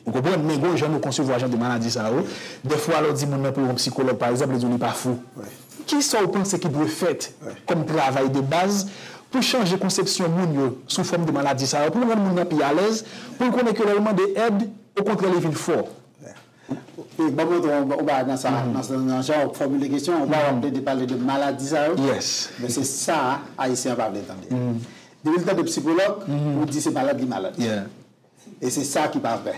Ou konprann? Men gen yon jan nou konsevwa jan de maladi sa yo. Dèfwa lè w di moun nan pou yon sikològ, pa egzanp, li di w li pa fou. Kisa w panse ki dwe fèt kòm travay de baz pou chanje konsepsyon moun yo sou fòm de maladi sa yo, pou rann moun nan pi alèz, pou l konnen ke lè l mande èd, okontrè li vin fò? Wi, ban m montre w yon bagay nan sa, nan, nan jan w fòmile kesyon an, ou pa w ap plede pale de maladi sa yo. Men se sa Ayisyen an pa vle tande. Depi l tande psikològ, ou di se malad li malad. E se sa ki pa vrè.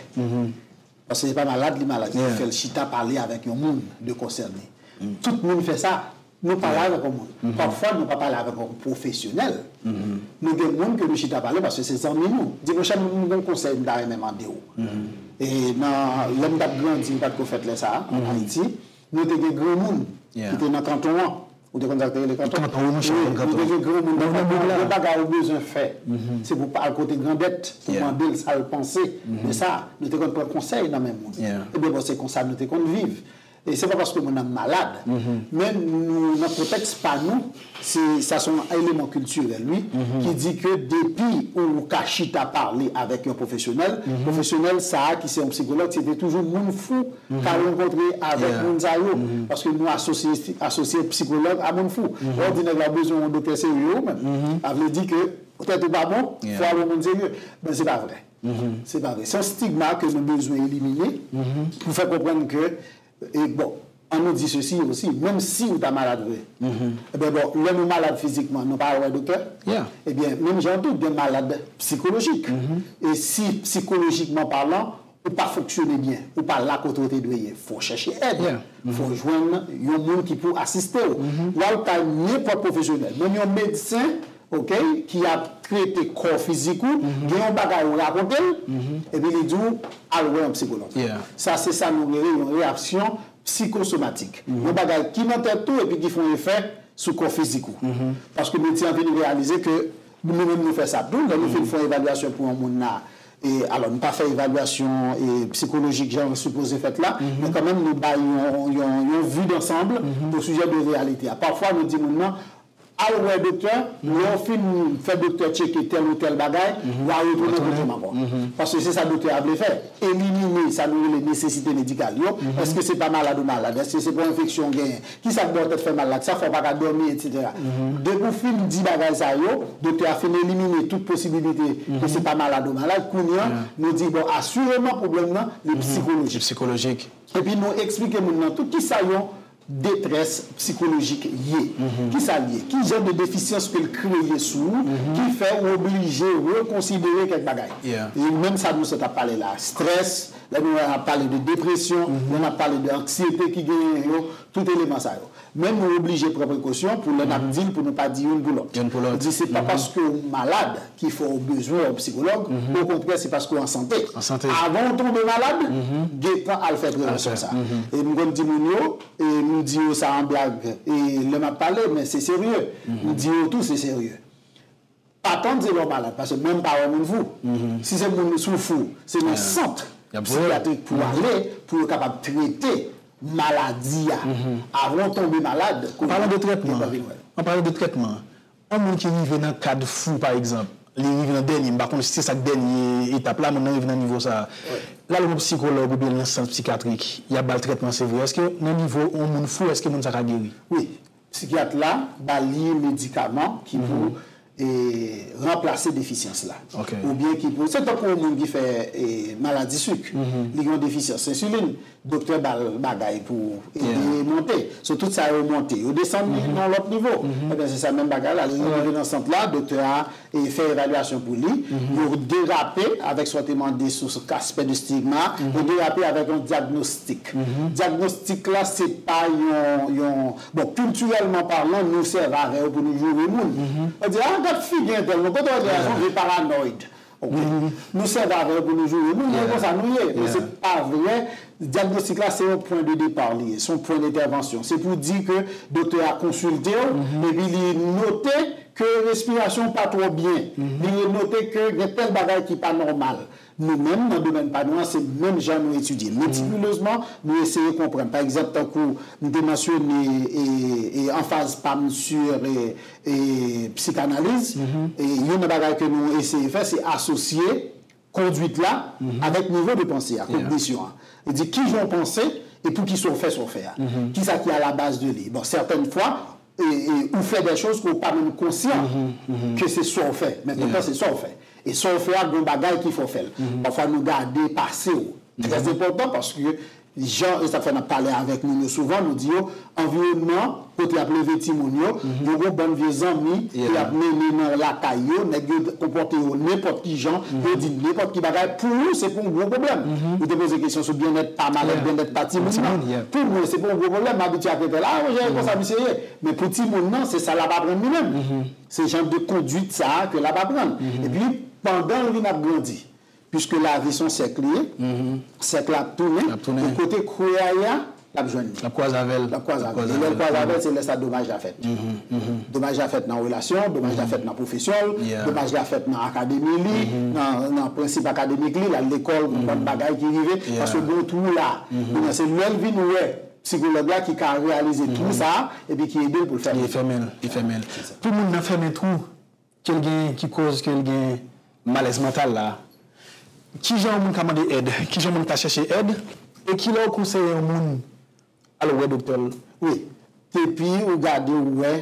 Paske se pa malad li malad, li fè l chita pale avèk yon moun de konsène. Tout moun fè sa. Nou pale avèk yon moun. Pafwa, nou pa pale avèk yon pwofesyonèl. Nou gen moun ke nou chita pale paske se zanmi nou. Di, monchè, m gen yon konsèy m ta renmen mande w. E nan, lè m t ap grandi, m pa t ko fèt lè sa a, ann Ayiti, nou te gen granmoun ki te nan kanton an. Ou te konn sa k te rele kanton? Kanton, wi, monchè, m konn kanton. Nou te gen granmoun nan kanton an, gen bagay ou bezwen fè. Se pou w al kote grandèt, pou w mande l sa l panse de sa. Nou te konn pran konsèy nan men moun. Ebyen, bon, se konsa nou te konn viv. E se pa paske moun nan malad, men nou, nan kontèks pa nou, se, sa se yon eleman kiltirèl, wi, ki di ke depi ou ka chita pale avèk yon pwofesyonèl, pwofesyonèl sa a ki se yon psikològ, se te toujou moun fou ka rankontre avèk moun sa yo. Paske nou asosye, asosye psikològ a moun fou. Lè w di nèg la bezwen yon doktè serye, ou menm, sa vle di ke tèt ou pa bon, fò w al wè yon moun serye. Men se pa vre. Se pa vre. Se yon stigma ke nou bezwen elimine pou fè konprann ke, e bon, an nou di sesi osi, menm si ou ta malad vre, ebyen bon, lè nou malad fizikman, nou pa al wè doktè? Ebyen, menm jan tou, gen malad sikolojik. E si sikolojikman palan, ou pa fonksyone byen, ou pa la kote w te dwe ye, fò w chèche èd. Fò w jwenn yon moun ki pou asiste w. Ou al kay nenpòt pwofesyonèl, menm yon medsen, ok, ki ap trete kò fizik ou, gen yon bagay ou rakonte l, epi li di w, al wè yon psikològ. Sa se sa nou rele yon reyaksyon psikosomatik. Yon bagay ki nan tèt ou epi ki fè yon efè sou kò fizik ou. Paske medsen an vin reyalize ke nou menm nou fè sa tou, lè nou fin fè yon evalyasyon pou yon moun la, e, alò, nou pa fè evalyasyon, e, psikolojik jan l sipoze fèt la, men kanmenm nou bay yon, yon, yon vue d'ensemble au sujet de réalité a. Pafwa, nou di moun nan, al wè doktè, lè w fin fè doktè tcheke tèl ou tèl bagay, w a retounen kote m ankò. Paske se sa doktè a vle fè. Elimine sa nou rele nesesite medikal yo. Èske se pa malad ou malad? Èske se pa yon enfeksyon w genyen? Kisa k ba w tèt fè mal la? Kisa k fè w pa ka dòmi, etsetera? Depi w fin di bagay sa yo, doktè a fin elimine tout posibilite ke se pa malad ou malad, kounye a, nou di, bon, asireman pwoblèm nan, li psikolojik. Epi nou eksplike moun nan tou kisa yon detrès psikolojik ye. Kisa l ye? Ki jan de defisyans ke l kreye sou ou ki fè ou oblije rekonsidere kèk bagay? E menm sa nou sot ap pale la, strès, lè nou ap pale de depresyon, lè n ap pale de anksyete ki genyen yo, tout eleman sa yo. Men nou oblije pran prekosyon pou lè n ap di l, pou nou pa di youn pou lòt. Youn pou lòt. Di se pa paske w malad ki fè w bezwen yon psikològ, okontrè, se paske w an sante. An sante. Avan w tonbe malad, gentan al fè prevansyon sa. E m konn di moun yo, e m di yo sa an blag, e lè m ap pale, men se serye. M di yo tou, se serye. Pa tann se lè w malad, paske menm pa wè moun fou. Si se moun sou fou, se nan sant sikyatrik pou ale, pou yo kapab trete maladi a. Avan w tonbe malad, kounye a, yo pa vin wè l. An palan de trètman, an palan de trètman, yon moun ki rive nan kad fou, pa egzanp, li rive nan dènye, m pa konn si se sa k dènye etap la, moun nan rive nan nivo sa a. L al wè yon psikològ oubyen nan sant sikyatrik, y ap ba l trètman, se vre. Èske nan nivo yon moun fou, èske moun sa ka geri? Wi. Sikyat la ba li medikaman ki pou, e, ranplase defisyans la. Oubyen ki pou, se tankou yon moun ki fè, e, maladi sik, li gen yon defisyans ensilin, doktè ba l bagay pou ede monte. So, tout sa yo monte, yo desann li nan yon lòt nivo. Ebyen, se sa menm bagay la, li rive nan sant la, doktè a e fè evalyasyon pou li, yo derape avèk sa w te mande sou aspè de stigma, yo derape avèk yon dyagnostik. Dyagnostik la, se pa yon, yon, bon, kiltirèlman palan, nou sèvi avè yo pou nou joure moun. Yo di, a, gad figi entèl, non, kote w te sonje paranòyd. Ok. Nou sèvi avè yo pou nou joure moun, men konsa nou ye. Men se pa vre. Dyagnostik la, se yon pwen de depa li ye, se yon pwen dentèvansyon. Se pou di ke doktè a konsilte w, epi li note ke respirasyon w pa twò byen. Li note ke gen tèl bagay ki pa nòmal. Nou menm, nan domèn pa nou an, se menm jan nou etidye. Metikilezman, nou eseye konprann. Pa egzanp, tankou m te mansyone, e, e, anfaz pa m sou, e, e, psikanaliz, e, youn nan bagay ke nou eseye fè, se asosye kondwit la avèk nivo de panse a, kognisyon an. E di, kijan w panse e poukisa w fè sa w fè a? Kisa ki a la baz de li? Bon, sètèn fwa, e, e, ou fè de choz ke w pa menm konsyan ke se sa w fè. Men poutan, se sa w fè. E sa w fè a, gon bagay ki fè w fè l. Pafwa, nou gade pase w. Trè enpòtan, paske jan, e sa k fè n ap pale avèk moun yo souvan, nou di yo, anviwònman kote y ap leve timoun yo, yo gon bann vye zanmi ke y ap mennen nan lakay yo, nèg yo konpòte yo nenpòt ki jan, yo di nenpòt ki bagay, pou ou, se pou yon gwo pwoblèm. Ou te poze kesyon sou byennèt pa malad, byennèt pa timoun nan. Pou mwen, se pa yon gwo pwoblèm, m abitye ak entèl, a, Roger, e konsa misye ye. Men pou timoun nan, se sa l ap aprann li menm. Se jan de kondwit sa a ke l ap aprann. Epi, pandan l vin ap grandi, piske lavi se yon sèk li ye, sèk la ap tounen, e kote kwe a ye a, l ap jwenn li. L ap kwaze avè l. L ap kwaze avè l. E lè l kwaze avè l, se lè sa domaj la fèt. Domaj la fèt nan relasyon, domaj la fèt nan pwofesyon l, domaj la fèt nan akademi li, nan, nan prensip akademik li, l al lekòl, gon bann bagay ki rive, paske gon twou la. Kounye a, se lè l vin wè sikològ la ki ka reyalize twou sa a, epi ki ede l pou l fèmen. Li fèmen l, li fèmen l. Pou moun nan fèmen twou ke l gen, ki koz ke l gen malèz mantal la, kijan yon moun ka mande èd? Kijan yon moun ka chèche èd? E kilè w konseye yon moun al wè doktè l? Wi. Depi ou gade, ou wè,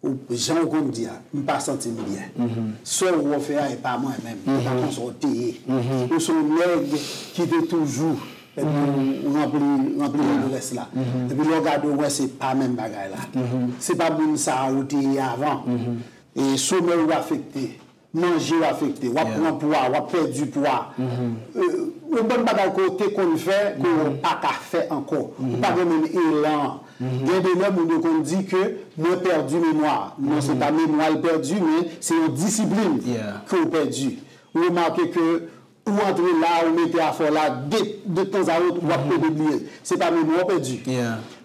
ou, jan ou konn di a, m pa santi m byen. Sa w wè w fè a, e pa mwen menm, e pa konsa w te ye. Ou se yon nèg ki te toujou, epi ou ranpli, ranpli ledrès la. Epi lè w gade, ou wè se pa menm bagay la. Se pa moun sa a ou te ye avan. E somèy ou afekte, manje w afekte, w ap pran pwa, w ap pèdi pwa. Euh, yon bann bagay ke w te konn fè, ke w pa ka fè ankò. Ou pa gen menm elan an. Gen de lè, moun yo konn di ke mwen pèdi memwa. Non, se pa memwa l pèdi, men se yon disiplin ke w pèdi. Ou remake ke ou antre la, ou mete afè w la, de, de tanzawot, w ap pede bliye l. Se pa memwa w pèdi,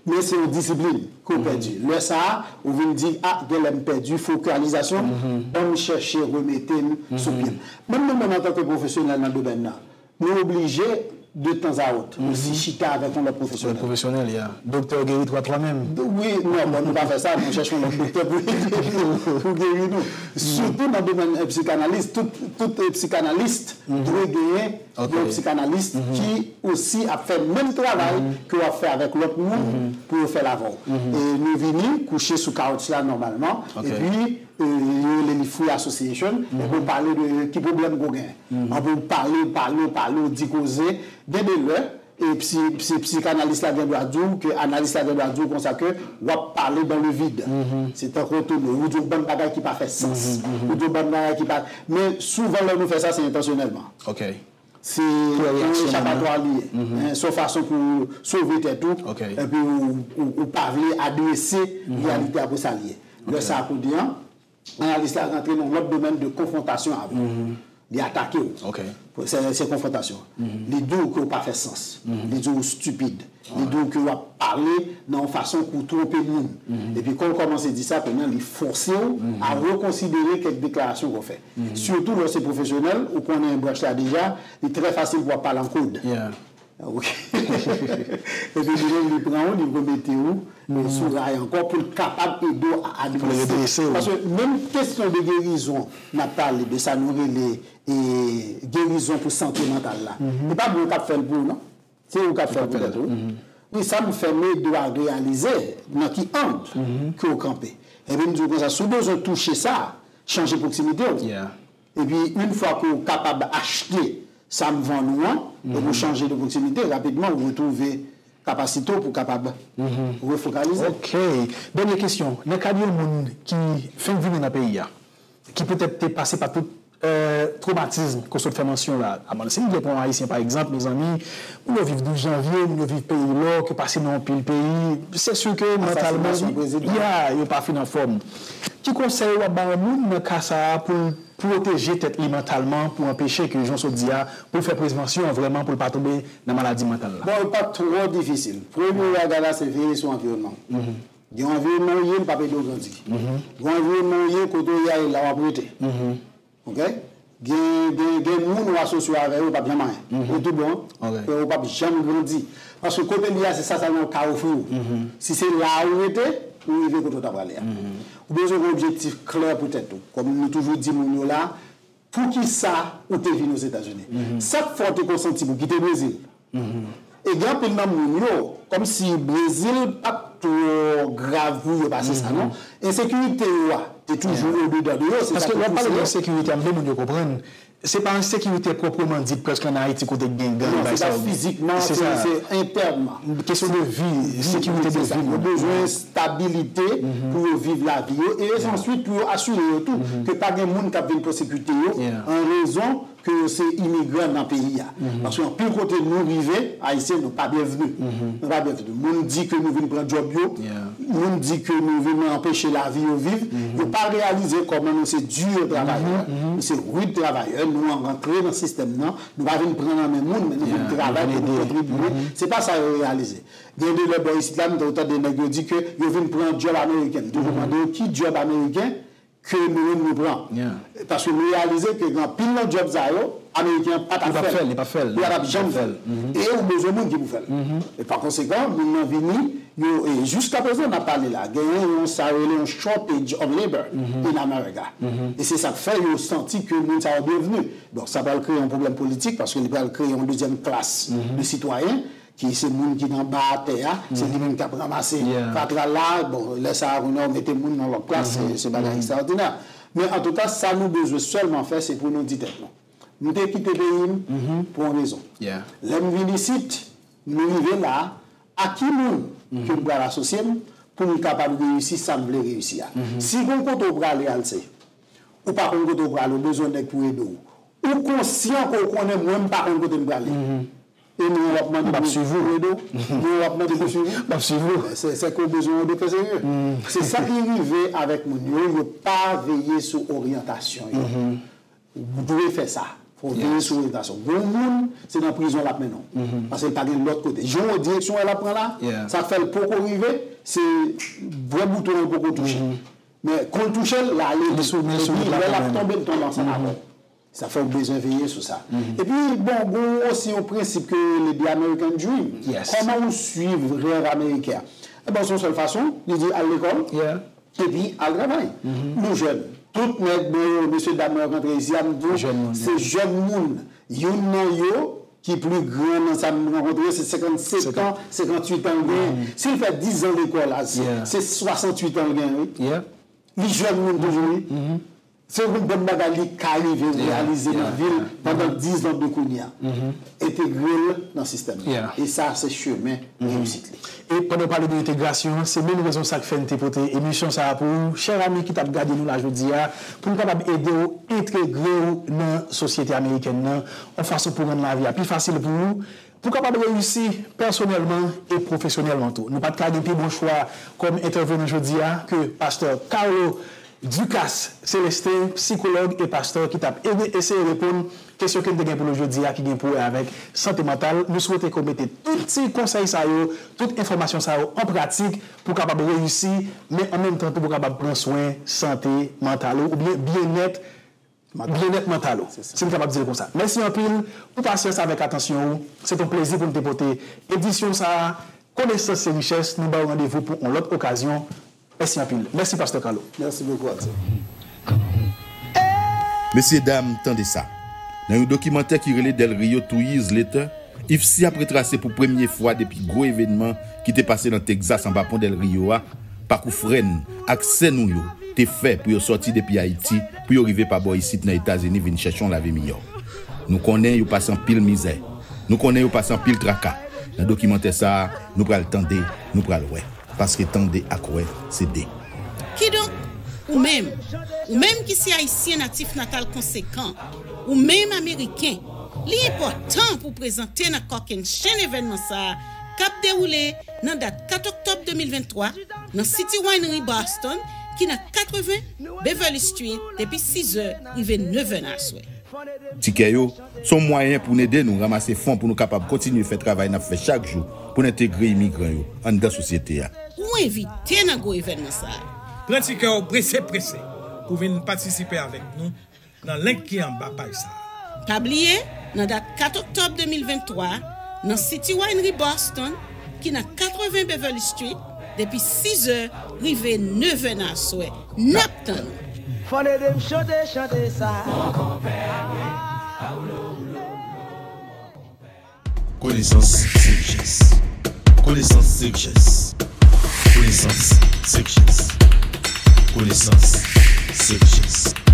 men se yon disiplin ke w pèdi. Lè sa a, ou vin di, a, genlè m pèdi fokalizasyon, ban m chèche remete m sou pye m. Menm nou menm antanke pwofesyonèl nan domèn nan, nou oblije de tanzawot osi chita avèk yon lòt pwofesyonèl. Pwofesyonèl, yeah. Doktè, guéris-toi toi-même. Wi, non, bon, nou pa fè sa, nou chèche yon lòt doktè pou ede nou, pou geri nou. Sitou nan domèn, euh, psikanalis, tout, tout, euh, psikanalis dwe genyen yon psikanalis ki osi ap fè menm travay ke w ap fè avèk lòt moun pou yo fè l avè w. E nou vini kouche sou couch la nòmalman, epi, euh, yo rele li Free Association, epi w pale de ki pwoblèm ke w genyen. Anpi w pale, w pale, w pale, w di koze, gen de lè, e psi-, psi-, psikanalis la gen dwa di w, ke analis la gen dwa di w konsa ke w ap pale dans le vide. Se tankou w tounen, ou di yon bann bagay ki pa fè sans. Ou di yon bann bagay ki pa, men souvan lè nou fè sa, se entansyonèlman. Se yon echapatwa li ye. Hein, se yon fason pou sove tèt ou, epi ou, ou, ou pa vle adrese reyalite a pou sa l ye. Lè sa a kounye a, analis la rantre nan yon lòt domèn de konfwontasyon avè w. Li atake w. Se, se konfwontasyon. Li di w ke w pa fè sans. Li di w stipid. Li di w ke w ap pale nan yon fason pou w twonpe moun. Epi kan w kòmanse di sa, kounye a li fòse w a rekonsidere kèk deklarasyon ke w fè. Sitou lè w se pwofesyonèl, ou konnen branch la deja, li trè fasil pou w ap pale an kod. Epi li menm, li pran w, li remete w, e, sou ray ankò pou l kapab ede w a adrese. Paske menm kesyon de gerizon, n ap pale de sa nou rele, e, gerizon pou sante mantal la. E pa mwen k ap fè l pou ou, non. Se ou k ap fè l pou tèt ou. Wi, sa m fè m ede w a reyalize nan ki ang ke w kanpe. Epi m di w konsa, si w bezwen touche sa, chanje pwoksimite w. Epi, yon fwa ke w kapab achte sa m vann ou an, epi w chanje de pwoksimite, rapidman, ou retwouve kapasite w pou w kapab refokalize. Ok. Dènye kesyon. Nan kad yon moun ki fenk vini nan peyi a, ki petèt te pase pa tout, euh, twomatizm ke w sot fè mansyon la, a, si m vle pran Ayisyen pa egzanp, mezanmi, moun yo viv douz janvye, moun yo viv peyi lò, ke pase nan anpil peyi, se si ke mantalman, ya, yo pa fin anfòm. Ki konsèy w ap ba yon moun nan ka sa a pou l pwoteje tèt li mantalman, pou anpeche ke, jan w sot di a, pou l fè prevansyon an vrèman, pou l pa tonbe nan maladi mantal la? Bon, li pa twò difisil. Premye bagay la, se veye sou anviwònman w. Gen yon anviwònman w ye, li p ap ede w grandi. Gen yon anviwònman w ye, kote w ye a, e la w ap rete. Ok? Gen, gen, gen moun w asosye avè yo, yo p ap janm anyen. Yo tout bon, yo p ap janm grandi. Paske kote l ye a, se sa sèlman yo ka ofri w. Si se la a ou rete, ou rive kote w ta prale a. Ou bezwen gen yon objektif klè pou tèt ou. Kòm nou toujou di moun yo la, poukisa ou te vin Ozetazini? Sa k fè w te konsanti pou kite Brezil? E gen anpil nan moun yo, kòmsi Brezil pa t twò grav pou yo pase sa, non. Ensekirite yo a te toujou odedan de yo, se sa ki pouse yo. Paske lè w ap pale de ensekirite a, m vle moun yo konprann, se pa ensekirite pwòpman dit, prèske an Ayiti kote k gen gang, bagay sa yo. Non, se pa fizikman, se, se entènman. Kesyon de vi, sekirite de vi moun. Yo bezwen stabilite pou yo viv lavi yo, e answit pou yo asire yo tou ke pa gen moun k ap vin pèsekite yo an rezon ke yo se imigran nan peyi a. Paske anpil kote nou rive, Ayisyen, nou pa byenvni. Nou pa byenvni. Moun di ke nou vin pran djòb yo, moun di ke nou vin anpeche lavi yo viv. Yo pa reyalize kòman nou se di travayè, nou se rid travayè, nou an rantre nan sistèm nan, nou pa vin pran nan men moun, men nou vin travay pou nou kontribye. Se pa sa yo reyalize. Gen de lè bò isit la, m te tande nèg yo di ke yo vin pran djòb ameriken. M toujou mande yo ki djòb ameriken, ke nou menm nou pran. Paske nou reyalize ke gen anpil nan djòb sa yo, Ameriken an pa t ap fè l. Li pa t ap janm fè l. E ou bezwen moun ki pou fè l. E pa konsekan, moun nan vini, yo, e jiska prezan n ap pale la, genyen yon sa yo rele yon shortage of labor in America. E se sa k fè yo santi ke moun sa yo byenvni. Donk, sa pral kreye yon pwoblèm politik paske li pral kreye yon dezyèm klas de sitwayen ki se moun ki nan ba atè a, se li menm k ap ranmase fatra la. Bon, lè sa a, kounye a, ou mete moun nan lòt klas, se, se bagay ekstraòdinè. Men antouka, sa nou bezwen sèlman fè, se pou nou di tèt nou, m te kite peyi m pou yon rezon. Lè m vin isit, m rive la, a ki moun ke m pral asosye m pou m kapab reyisi sa m vle reyisi a? Si gon kote w prale al se, ou pa konn kote w prale, ou bezwen nèg pou ede w. Ou konsyan ke w konnen mwen, m pa konn kote m prale. E mwen w ap mande pou ede w. Mwen w ap mande pou swiv ou. M ap swiv ou. Se, se ke w bezwen yon doktè serye. Se sa ki rive avèk moun yo, yo pa veye sou oryantasyon yo. Ou dwe fè sa. Fò w veye sou oryantasyon. Gon moun, se nan prizon l ap mennen w. Paske l pa gen lòt kote. Jan w wè direksyon w ap pran la, sa k fè l poko rive, se vrè bouton an poko touche. Men kon l touche l, l ale. Epi lè l ap tonbe, l tonbe ansanm avè w. Sa fè w bezwen veye sou sa. Epi, bon, gon osi yon prensip ke yo rele The American Dream. Kòman ou swiv rèv ameriken an? Ebyen, se yon sèl fason, li di al lekòl, epi al travay. Nou jèn. Tout nèg mwen yo, mesye dam mwen yo k antre isi a, m di w, se jèn moun. Youn nan yo, ki pli gran nan sa m rankontre, se senkannsenk an, senkannwit an l genyen. Si l fè dis zan lekòl, se swasannwit an l genyen, wi. Li jèn moun toujou, wi. Se yon bon bagay li ka rive reyalize nan vi l pandan dis zan de kounye a. Entegre l nan sistèm nan. E sa, se chemen reyisit li. E pandan w pale de entegrasyon an, se menm rezon sa k fè n te pote emisyon sa a pou ou, chè ami ki t ap gade nou la jodi a, pou n kapab ede w entegre w nan sosyete amerikèn nan, yon fason pou rann lavi a pi fasil pou ou, pou w kapab reyisi pèsonèlman e pwofesyonèlman tou. Nou pa t ka gen pi bon chwa kòm entèvenan jodi a ke pastè Carlo Ducasse Célestin, sikològ e pastè ki t ap ede eseye reponn kesyon ke n te gen pou nou jodi a ki gen pou wè avèk sante mantal. Nou swete ke w mete tout ti konsèy sa yo, tout enfòmasyon sa yo an pratik pou w kapab reyisi, men an menm tan tou pou w kapab pran swen sante mantal ou, oubyen byennèt, byennèt mantal ou, si n kapab di l konsa. Mèsi anpil pou pasyans avèk atansyon ou. Se t on plezi pou n te pote edisyon sa a, Konesans se richès. Nou ba w randevou pou on lòt okazyon. Mèsi anpil. Mèsi, Pastè Carlo. Mèsi bokou, Adse. Mesyedam, tande sa. Nan yon dokimantè ki rele Del Rio Two Years Later, IFCI ap retrase pou premye fwa depi gwo evènman ki te pase nan Tegzas anba pon Del Rio a, pakou frè n ak sè nou yo te fè pou yo sòti depi Ayiti, pou yo rive pa bò isit nan Etazini vin chèche yon lavi miyò. Nou konnen yo pase anpil mizè. Nou konnen yo pase anpil traka. Nan dokimantè sa a, nou pral tande, nou pral wè. Paske tande ak wè, se de. Kidonk, ou menm, ou menm ki se Ayisyen natif natal konsekan, ou menm Ameriken, li enpòtan pou w prezante nan kòkennchenn evènman sa a k ap dewoule nan dat kat oktòb de mil venntwa nan City Winery Boston, ki nan katreven Beverly Street, depi sizè rive nevè nan aswè. Tikè yo, se yon mwayen pou n ede nou ranmase fon pou nou kapab kontinye fè travay n ap fè chak jou pou n entegre imigran yo anndan sosyete a. Ou envite nan gwo evènman sa a. Pran tikè w prese prese pou vin patisipe avèk nou nan link ki anba paj sa a. Pa bliye, nan dat kat oktòb de mil venntwa, nan City Winery Boston, ki nan katreven Beverly Street, depi sizè rive nevè nan aswè. N ap tann ou! Fò n ede m chante chante sa. Konesans se richès. Konesans se richès. Konesans se richès. Konesans se richès.